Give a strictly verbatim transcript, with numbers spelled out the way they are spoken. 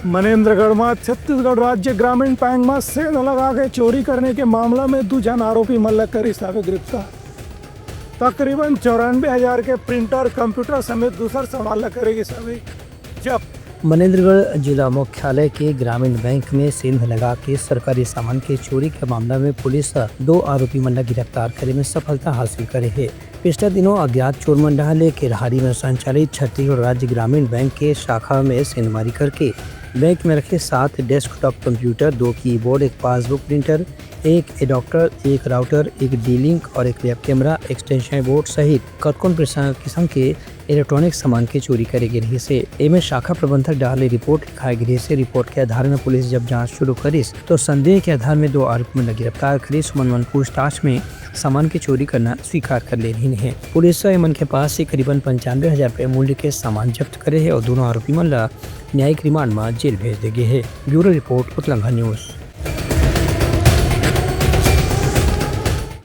मनेन्द्रगढ़ म छत्तीसगढ़ राज्य ग्रामीण बैंक म सेंध लगा के चोरी करने के मामला में दू झन आरोपी मन ल करिस हवे गिरफ्तार। तकरीबन चौरानबे हजार के प्रिंटर, कंप्यूटर समेत दूसर सामान ल करे गिस हवे जब्त। मनेन्द्रगढ़ जिला मुख्यालय के ग्रामीण बैंक में सेंध लगा के सरकारी सामान के चोरी के मामला में पुलिस ह दो आरोपी मन ल गिरफ्तार करे में सफलता हासिल करे हे। पिछला दिनों अज्ञात चोर मन डहार ले केलहारी में संचालित छत्तीसगढ़ राज्य ग्रामीण बैंक के शाखा में सेंधमारी करके बैंक में रखे सात डेस्कटॉप कंप्यूटर, दो कीबोर्ड, एक पासबुक प्रिंटर, एक एडाप्टर, एक राउटर, एक डी लिंक और एक वेब कैमरा, एक्सटेंशन बोर्ड सहित कतकोन किसम के इलेक्ट्रॉनिक सामान के चोरी करे गे रहिस हे। एमे शाखा प्रबंधक डहार ले रिपोर्ट लिखाए गे रहिस हे। रिपोर्ट के आधार में पुलिस जब जांच शुरू करिस, तो संदेह के आधार में दो आरोपी मन ल गिरफ्तार करिस। ओमन मन पूछताछ में सामान के चोरी करना स्वीकार कर ले रहिन हे। पुलिस ह एमन के पास से करीबन पंचानबे हजार रुपए मूल्य के सामान जब्त करे हे और दोनों आरोपी मन ल न्यायिक रिमांड म जेल भेज दे गे हे। Bureau report, Utlangha news.